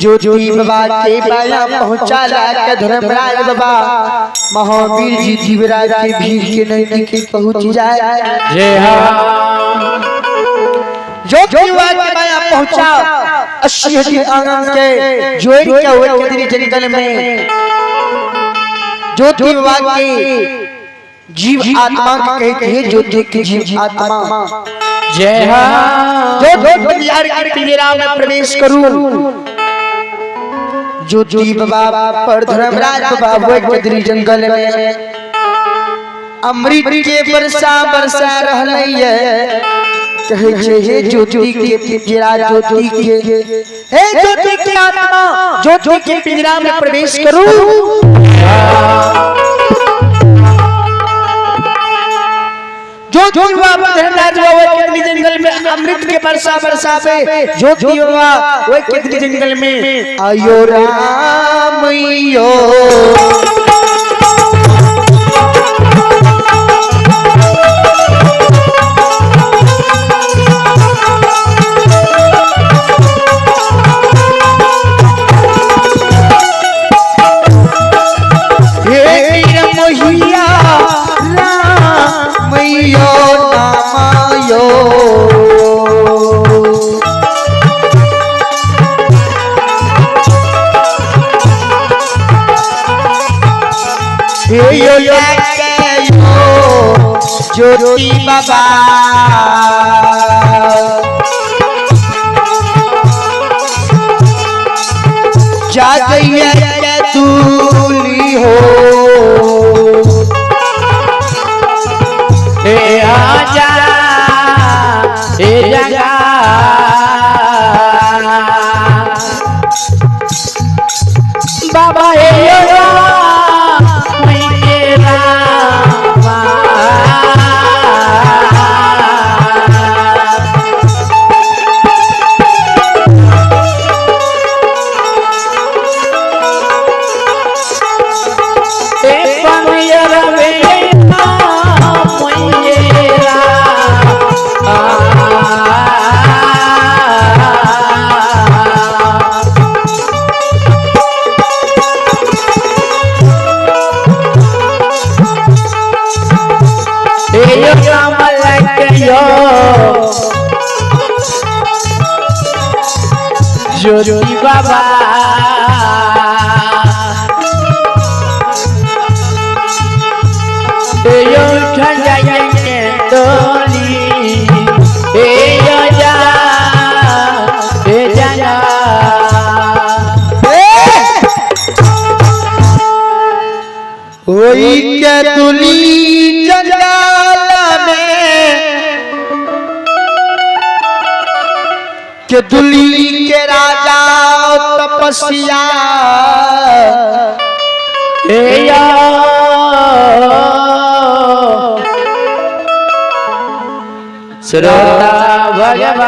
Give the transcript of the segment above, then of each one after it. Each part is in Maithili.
ज्योति बाबा के बाया पहुंचा के धर्मराज बाबा महावीर जी जीवराज के भीड़ के नजदीक पहुंच जाए। जय हो। ज्योति बाबा के बाया पहुंचा 80 हटी आंगन के जोड़ के हुए केदरी जंगल में ज्योति बाबा के जीव आत्मा के कहते हैं, ज्योति के जीव आत्मा। जय हो। जो बलियार के पिंजरा में प्रवेश करूं, ज्योति बाबा पर धर्मराज बाबा वो केदरी जंगल में अमृत के वर्षा बरसा रहलै ये। कहै छै हे ज्योति के पिंजरा, ज्योति के हे ज्योति के आत्मा, ज्योति के पिंजरा में प्रवेश करूं। ज्योति बाबा धर्मराज बाबा केदरी जंगल में अमृत के वर्षा बरसावे, ज्योति बाबा वो केदरी जंगल में आयो राम यो। हे मोहिया राम यो नाम यो। हे यो यो ज्योति बाबा जा गैया के दूली हो। हे आजा हे जगा बाबा हे यो ज्योति बाबा यो जाएंगे डोली यो जा ए जा ओई के दुली जंगल में के दुली के राजा तपस्या ए यो श्रोता भगवान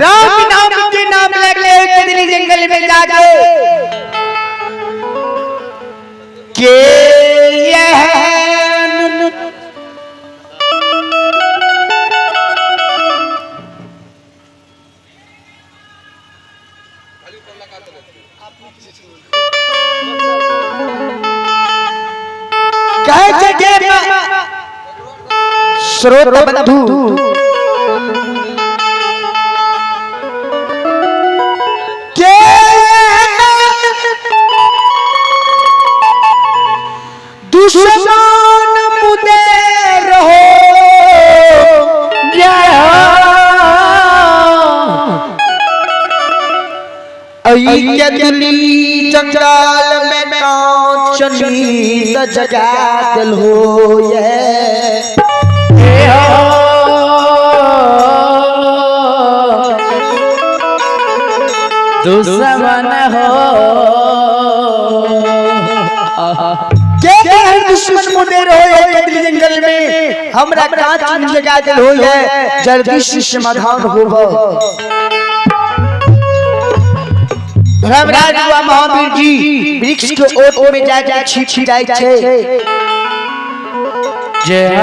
राम नाम के नाम लेके केदली जंगल में जाके के यहन कहे छै के श्रोत बंधु के दुश्मन मुदे रहो जय हो। ऐ के दिली जंगल में कांचनी जगा दिल हो ये। हे हो दुश्मन हो के दुश्मन मुदे रहो ये दिली जंगल में हमरा कांच जगा दिल हो ये, जल्दी से समाधान होबो। धर्मराज हुआ महावीर जी वृक्ष के ओट में जाके छिप जाए छे। जय।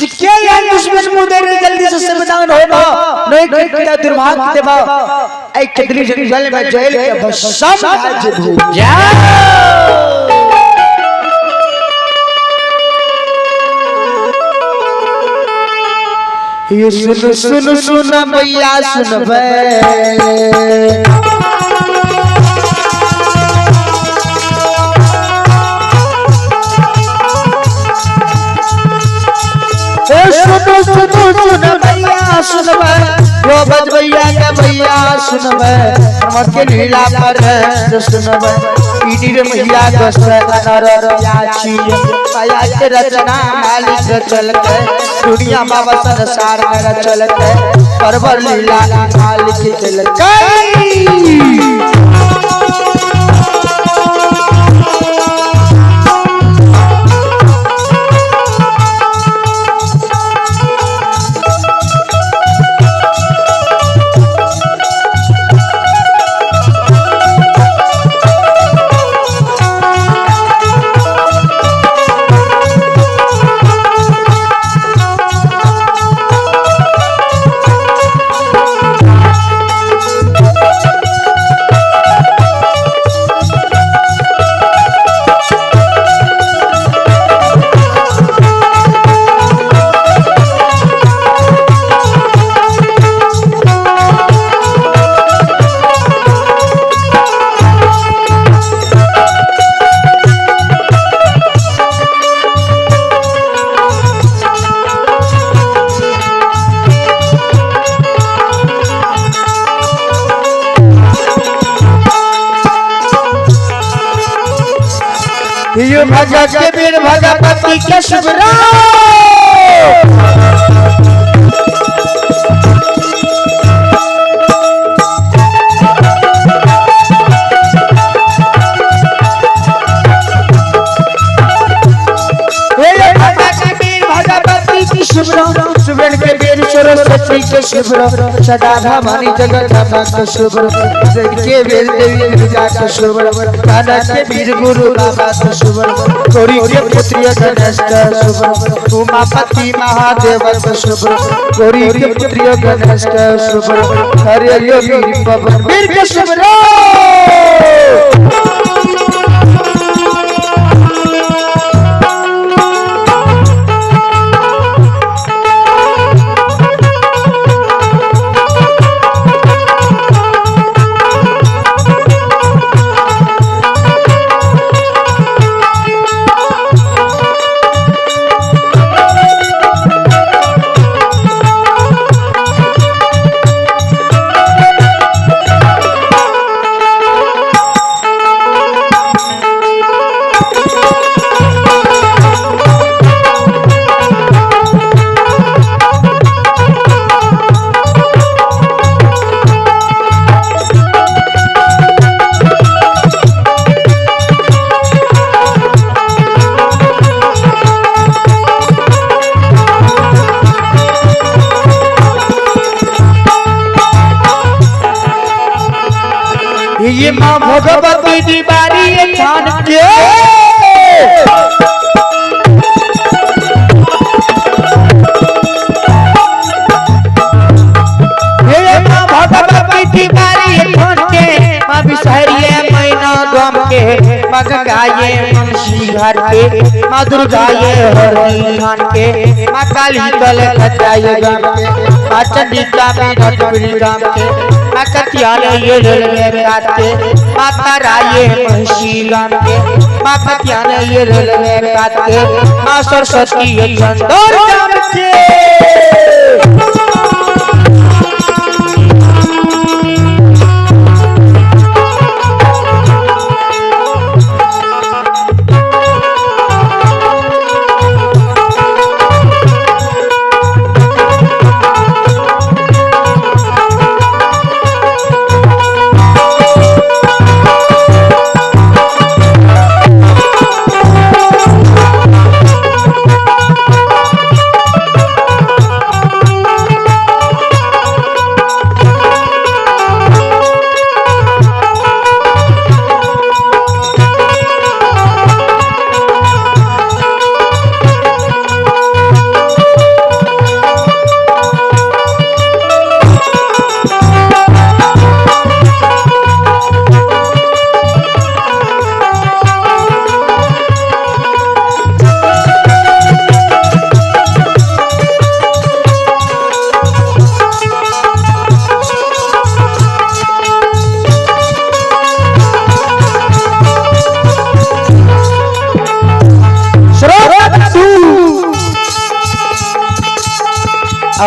के यार दुश्मन मुंह दे रे जल्दी से समाधान हो ना नहीं के दुर्भाग्य देबा ऐ कदली जंगल में जेल के भस्म भा जेबू। जाओ। ये सुन सुन सुन भैया सुनबे सुनो सुनो सुन भैया सुनबे यो बजबैया के भैया सुनबे मत के लीला पर सुनबे इनी रे मैया दस अनर याची पाया के रचना मालिक रचलके दुनिया बाबा संसार में रचलके परवर लीला मालिक चलके। यो भगत के वीर भगवती के शुभरा के वीर सरस्वती के शुभ्र सदा भवानी जगत के शुभ्र के वीर देवी दुर्गा के शुभ्र काना के वीर गुरु बाबा के शुभ्र गौरी के पुत्री गणेश के शुभ्र उमापति महादेव के शुभ्र गौरी के पुत्री गणेश के शुभ्र हरे योगी पवन वीर के शुभ्र। ये माँ भगवती दीवारी थान के ये माँ भगवती दीवारी थान के माँ बिसहरिये मैना गम के माँ गंगाये मुंशी घर के माँ दुर्गाये हरनी थान के माँ काली कल खचाये गम के माँ चंडिका में नटपुरी गाम के माँ कतियाने ये रेलवे काट के माँ तारा ये महिषी गाम के माँ कतियाने ये रेलवे काट के माँ सरस्वती ये चंदौर गाम के।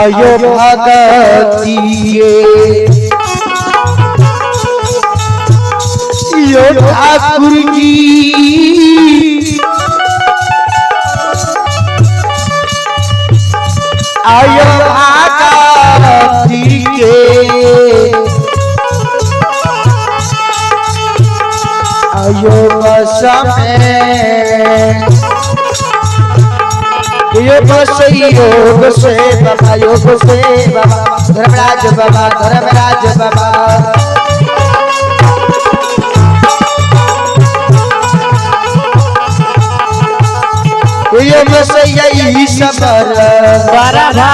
आयो भगती के यो ठाकुर जी आयो भगती के आयो बस में योग से योग से बाबा योग से बाबा धर्मराज बाबा धर्मराज बाबा। योग से यही सबर बरभा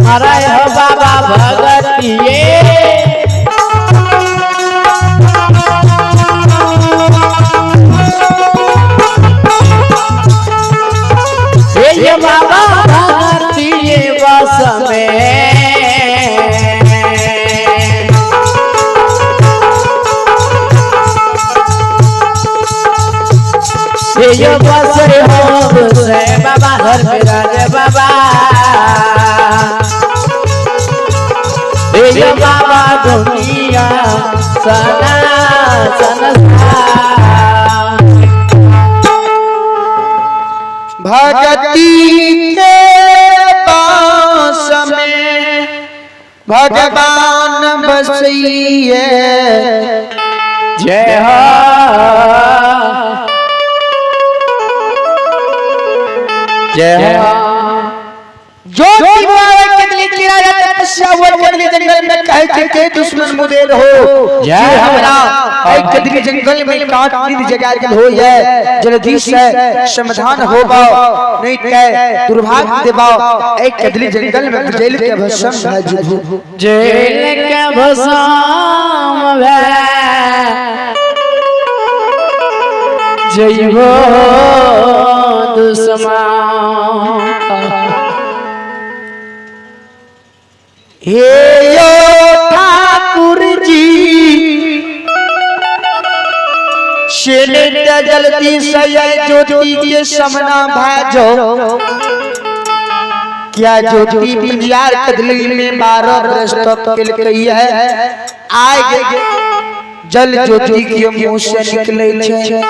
हरे हो बाबा भगतिये हे बाबा भगतिये बस में हे बस हो से बाबा धर्मराज बाबा हे बाबा दुनिया सना सनसा। भगती के बास में भगवान बसैये जय हो जय हो। जो जंगल में कहे के दुश्मन मुदेर हो जे हमरा कदली जंगल में कांच नींद जगा के हो ये जल्दी से समाधान होबो नहीं ते दुर्भाग्य देबो ए कदली जंगल में जेल के भस्म भा जबो जेल के भस्म भा जइबो दुश्मन। हे यो ठाकुर जी शेले जल्दी से ज्योति के समना भाजो क्या ज्योति पिंजार कदली में 12 बरस तक केलकै है आग जल ज्योति के मुंह से निकले छे।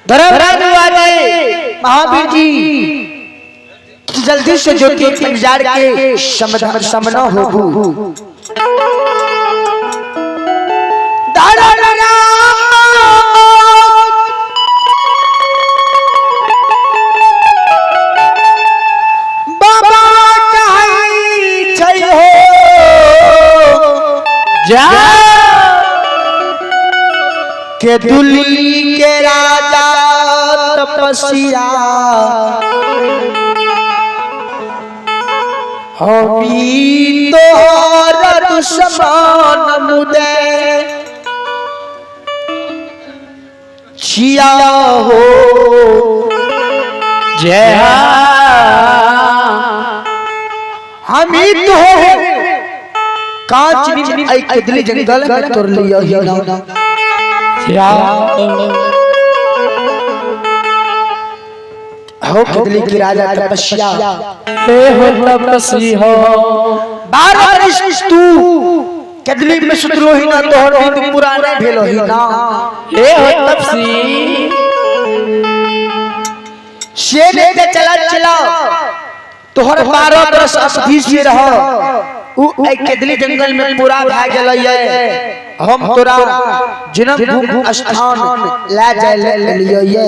धर्मराज वाले महावीर जी जल्दी से ज्योति पिंजार के समना होबू। बाबा कहै छै हो जा के दुली के राजा तपस्या हमी तोहर दुश्मन मुदे छिया हो जय हो। हमी तो हो कांच नींद ऐ कदली जंगल में तोड़ लिया ही ना। हो कदली की राजा तपस्या हे हो तपस्वी हो 12 बरस तू कदली में सुतलो ही ना तोहर नींद पूरा नहीं भेलो ही ना। हे हो तपस्वी शेर के चला चला तोहर 12 बरस अवधि से रह उ ऐ कदली जंगल में पूरा भा गेलै हम तोरा जन्म भूमि स्थान ला जाय ले लियो ये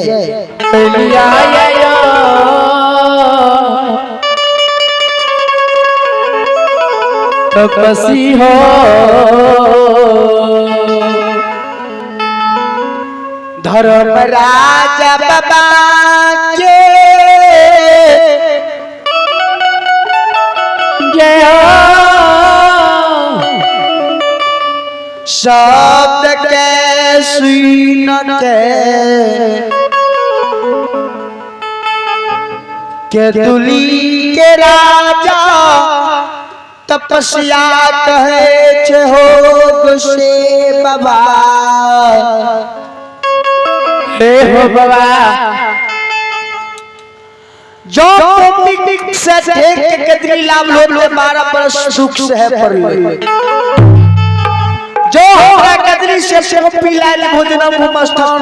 लिया यो तपस्वी हो धर्मराज बाबा के जय हो। शब्द के सुन के दुली के राजा तपस्या कहे छे हो गुस्से बाबा हे हो बाबा। जो टॉपिक से देख के कदरी लाभ लोग 12 बरस सुख से है पड़ले। जो हमरा कदरी से कॉपी लायल भोजनम भूम स्थान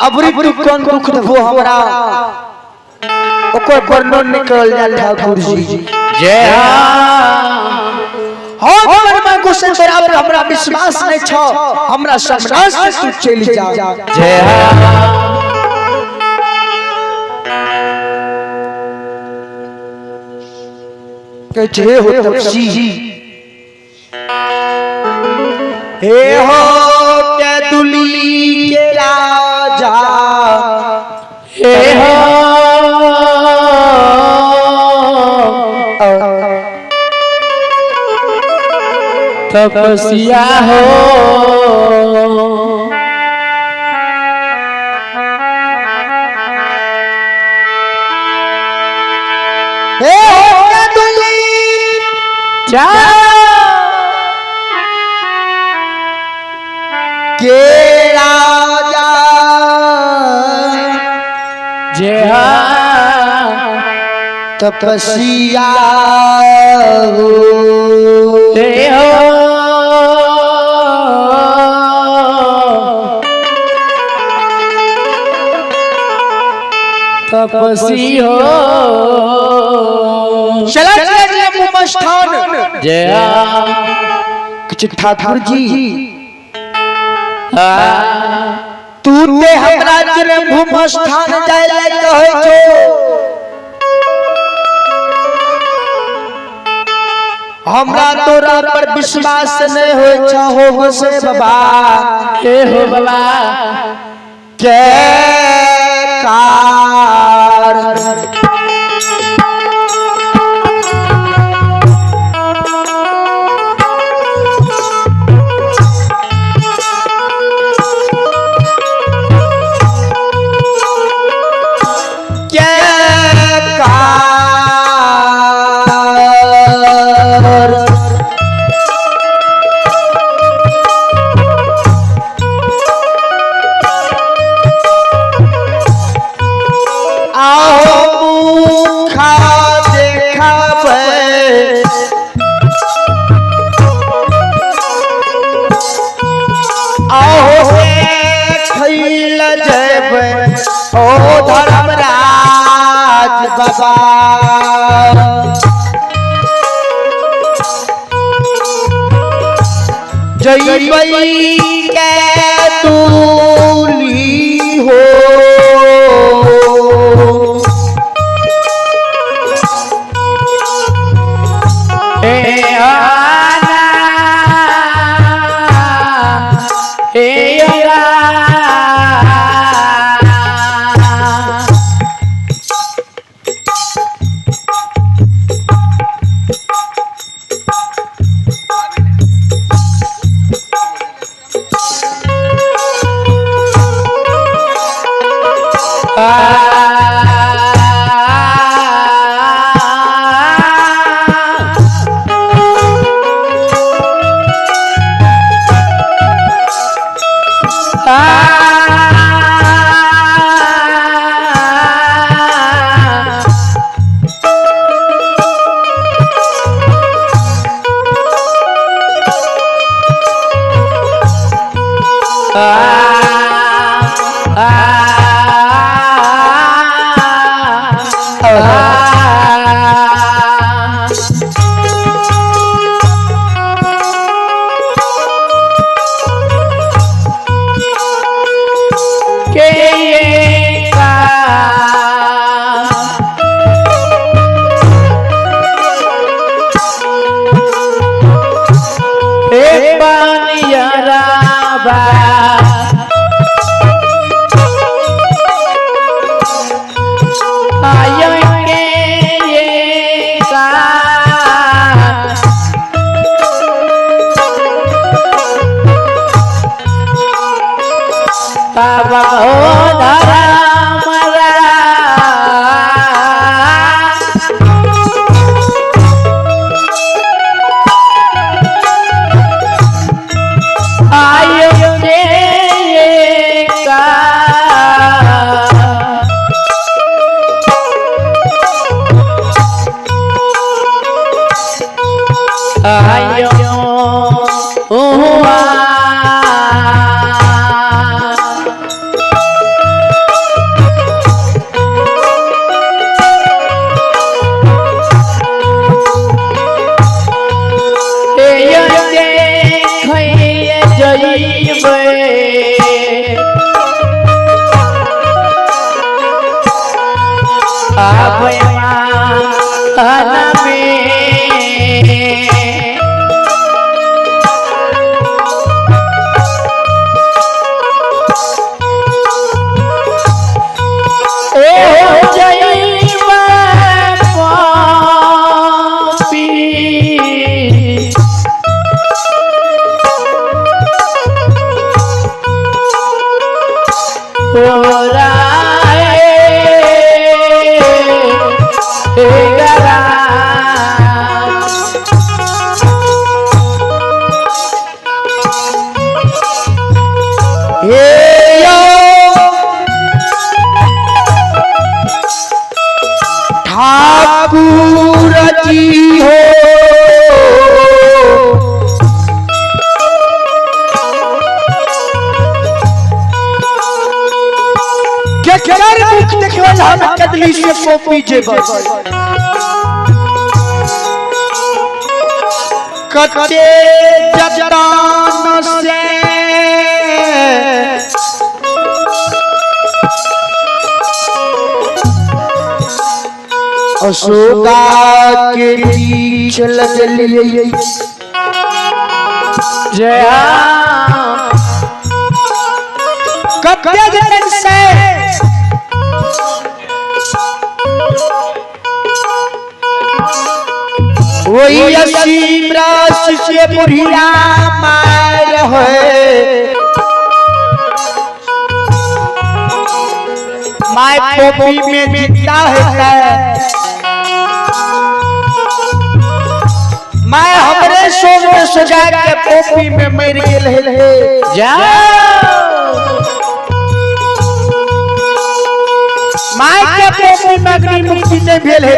अबरी तू कोन दुख देबो हमरा ओकर वर्णन निकल जाए ठाकुर जी। जय हो पर गुस्से तोरा पर हमरा विश्वास नहीं छो, हमरा सम्राट से तू चलि जा। जय कहै छै हे हो तपसी, हे हो के दुली के राजा, हे हो तपस्या हो, हे हो के दुली जा के राजा, जय तपस्या हो, हे हो तपसी हो। चला चला मुमस्थान जय किछु ठाकुर जी तू ते हमरा जन्मभूमि स्थान जाय ले कहै छो, हमरा तोरा पर विश्वास नहीं होय छो हो से बाबा, हे हो बाबा के कार के कार आओ मुखा देखाबै, आओ देखैल जेबै ओ धर्मराज बाबा। जइबै के तूली हो, हे आना हे अला के का ए पानिया राबा। आयो हुआ। ठाकुर जी हो के कर मुख देखल हम कदली से पोपी जेबै कते जतान से अशोका के पीछ लगलिए। जय कते जतन से वही असीम रास से बुढ़िया मार है my पोपी में जिंदा है मैं हमरे सोच में सजा के पोपी में मर गेल है। जाओ my के पोपी में अग्नि मुक्ति नहीं भेल है।